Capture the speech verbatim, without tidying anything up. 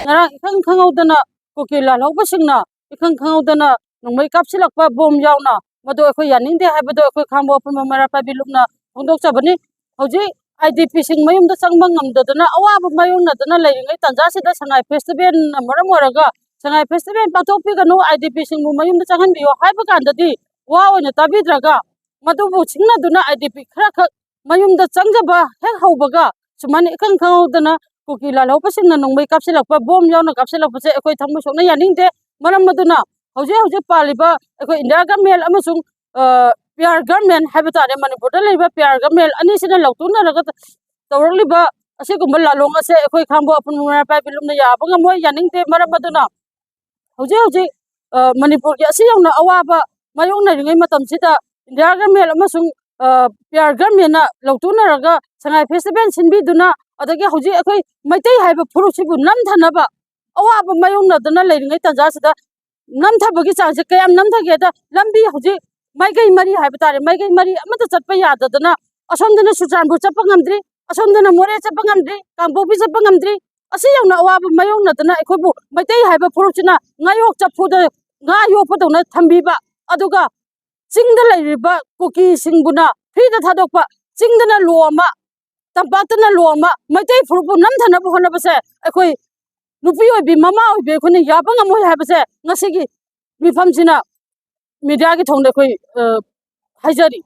ꯉꯔꯥꯡ ꯏꯈꯪ ꯈꯪꯍꯧꯗꯅ ꯀꯨꯀꯤ ꯂꯥꯜꯍꯧꯕꯁꯤꯡꯅ ꯏꯈꯪ ꯈꯪꯍꯧꯗꯅ ꯅꯣꯡꯃꯩ ꯀꯥꯞꯁꯤꯜꯂꯛꯄ ꯕꯣꯝ ꯌꯥꯎꯅ, ꯃꯗꯨ ꯑꯩꯈꯣꯏ ꯌꯥꯅꯤꯡꯗꯦ ꯍꯥꯏꯕꯗꯣ ꯑꯩꯈꯣꯏ ꯈꯥꯡꯕꯣꯛ ꯑꯄꯨꯟꯕ ꯃꯩꯔꯥ ꯄꯥꯏꯕꯤ ꯂꯨꯞꯅ ꯐꯣꯡꯗꯣꯛꯆꯕꯅꯤ꯫ ꯍꯧꯖꯤꯛ ꯑꯥꯏ ꯗꯤ ꯄꯤꯁꯤꯡ ꯃꯌꯨꯝꯗ ꯆꯪꯕ ꯉꯝꯗꯗꯅ ꯑꯋꯥꯕ ꯃꯥꯌꯣꯛꯅꯗꯅ ꯂꯩꯔꯤꯉꯩ ꯇꯥꯟꯖꯥꯁꯤꯗ ꯁꯉꯥꯏ ꯐꯦꯁꯇꯤꯚꯦꯜꯅ ꯃꯔꯝ ꯑꯣꯏꯔꯒ ꯁꯉꯥꯏ ꯐꯦꯁꯇꯤꯚꯦꯜ ꯄꯥꯡꯊꯣꯛꯄꯤꯒꯅꯨ, ꯑꯥꯏ ꯗꯤ ꯄꯤꯁꯤꯡꯕꯨ ꯃꯌꯨꯝꯗ ꯆꯪꯍꯟꯕꯤꯌꯨ ꯍꯥꯏꯕ ꯀꯥꯟꯗꯗꯤ ꯋꯥ ꯑꯣꯏꯅ ꯇꯥꯕꯤꯗ꯭ꯔꯒ ꯃꯗꯨꯕꯨ ꯁꯤꯡꯅꯗꯨꯅ ꯑꯥꯏ ꯗꯤ ꯄꯤ ꯈꯔꯈꯛ ꯃꯌꯨꯝꯗ ꯆꯪꯖꯕ ꯍꯦꯛ ꯍꯧꯕꯒ ꯁꯨꯃꯥꯏꯅ ꯏꯈꯪ ꯈꯪꯍꯧꯗꯅ ꯀꯨꯀꯤ ꯂꯥꯜꯍꯧꯕꯁꯤꯡꯅ ꯅꯣꯡꯃꯩ ꯀꯥꯞꯁꯤꯜꯂꯛꯄ, ꯕꯣꯝ ꯌꯥꯎꯅ ꯀꯥꯞꯁꯤꯜꯂꯛꯄꯁꯦ ꯑꯩꯈꯣꯏ ꯊꯃꯣꯏ ꯁꯣꯛꯅ ꯌꯥꯅꯤꯡꯗꯦ꯫ ꯃꯔꯝ ꯑꯗꯨꯅ ꯍꯧꯖꯤꯛ ꯍꯧꯖꯤꯛ ꯄꯥꯜꯂꯤꯕ ꯑꯩꯈꯣꯏ ꯏꯟꯗꯤꯌꯥ ꯒꯃꯦꯟ ꯑꯃꯁꯨꯡ, ꯑ, ꯄꯤ ꯑꯥꯔ ꯒꯃꯦꯟ ꯍꯥꯏꯕ ꯇꯥꯔꯦ, ꯃꯅꯤꯄꯨꯔꯗ ꯂꯩꯔꯤꯕ ꯄꯤ ꯑꯥꯔ ꯒꯃꯦꯟ ꯑꯅꯤꯁꯤꯅ ꯂꯧꯇꯨꯅꯔꯒ ꯇꯧꯔꯛꯂꯤꯕ ꯑꯁꯤꯒꯨꯝꯕ ꯂꯥꯂꯣꯡ ꯑꯁꯦ ꯑꯩꯈꯣꯏ ꯈꯥꯡꯕꯣꯛ ꯑꯄꯨꯟꯕ ꯃꯩꯔꯥ ꯄꯥꯏꯕꯤ ꯂꯨꯞꯅ ꯌꯥꯕ ꯉꯝꯃꯣꯏ, ꯌꯥꯅꯤꯡꯗꯦ꯫ ꯃꯔꯝ ꯑꯗꯨꯅ ꯍꯧꯖꯤꯛ ꯍꯧꯖꯤꯛ, ꯑ, ꯃꯅꯤꯄꯨꯔꯒꯤ ꯑꯁꯤ ꯌꯧꯅ ꯑꯋꯥꯕ ꯃꯥꯌꯣꯛꯅꯔꯤꯉꯩ ꯃꯇꯝꯁꯤꯗ ꯏꯟꯗꯤꯌꯥ ꯒꯃꯦꯟ ꯑꯃꯁꯨꯡ, ꯑ, ꯄꯤ ꯑꯥꯔ ꯒꯃꯦꯟꯅ ꯂꯧꯇꯨꯅꯔꯒ ꯁꯉꯥꯏ ꯐꯦꯁꯇꯤꯚꯦꯜ ꯁꯤꯟꯕꯤꯗꯨꯅ, ꯑꯗꯒꯤ ꯍꯧꯖꯤꯛ ꯑꯩꯈꯣꯏ ꯃꯩꯇꯩ ꯍꯥꯏꯕ ꯐꯨꯔꯨꯞꯁꯤꯕꯨ ꯅꯝꯊꯅꯕ ꯑꯋꯥꯕ ꯃꯥꯌꯣꯛꯅꯗꯅ ꯂꯩꯔꯤꯉꯩ ꯇꯥꯟꯖꯥꯁꯤꯗ ꯅꯝꯊꯕꯒꯤ ꯆꯥꯡꯁꯦ ꯀꯌꯥꯝ ꯅꯝꯊꯒꯦꯗ, ꯂꯝꯕꯤ ꯍꯧꯖꯤꯛ ꯃꯥꯏꯀꯩ ꯃꯔꯤ ꯍꯥꯏꯕ ꯇꯥꯔꯦ, ꯃꯥꯏꯀꯩ ꯃꯔꯤ ꯑꯃꯠꯇ ꯆꯠꯄ ꯌꯥꯗꯗꯅ ꯑꯁꯣꯝꯗꯅ ꯆꯨꯔꯆꯥꯟꯄꯨꯔ ꯆꯠꯄ ꯉꯝꯗ꯭ꯔꯤ, ꯑꯁꯣꯝꯗꯅ ꯃꯣꯔꯦ ꯆꯠꯄ ꯉꯝꯗ꯭ꯔꯤ, ꯀꯥꯡꯄꯣꯛꯄꯤ ꯆꯠꯄ ꯉꯝꯗ꯭ꯔꯤ꯫ ꯑꯁꯤ ꯌꯧꯅ ꯑꯋꯥꯕ ꯃꯥꯌꯣꯛꯅꯗꯅ ꯑꯩꯈꯣꯏꯕꯨ ꯃꯩꯇꯩ ꯍꯥꯏꯕ ꯐꯨꯔꯨꯞꯁꯤꯅ ꯉꯥꯌꯣꯛ ꯆꯐꯨꯗ ꯉꯥ ꯌꯣꯛꯄꯗꯧꯅ ꯊꯝꯕꯤꯕ, ꯑꯗꯨꯒ ꯆꯤꯡꯗ ꯂꯩꯔꯤꯕ ꯀꯨꯀꯤꯁꯤꯡꯕꯨꯅ ꯐ꯭ꯔꯤꯗ ꯊꯥꯗꯣꯛꯄ, ꯆꯤꯡꯗꯅ ꯂꯣ ꯑꯃ, ꯇꯝꯄꯥꯛꯇꯅ ꯂꯣ ꯑꯃ, ꯃꯩꯇꯩ ꯐꯨꯔꯨꯞꯄꯨ ꯅꯝꯊꯅꯕ ꯍꯣꯠꯅꯕꯁꯦ ꯑꯩꯈꯣꯏ ꯅꯨꯄꯤ ꯑꯣꯏꯕꯤ, ꯃꯃꯥ ꯑꯣꯏꯕꯤ ꯑꯩꯈꯣꯏꯅ ꯌꯥꯕ ꯉꯝꯃꯣꯏ ꯍꯥꯏꯕꯁꯦ ꯉꯁꯤꯒꯤ ꯃꯤꯐꯝꯁꯤꯅ ꯃꯤꯗꯤꯌꯥꯒꯤ ꯊꯣꯡꯗ ꯑꯩꯈꯣꯏ, ꯑ, ꯍꯥꯏꯖꯔꯤ꯫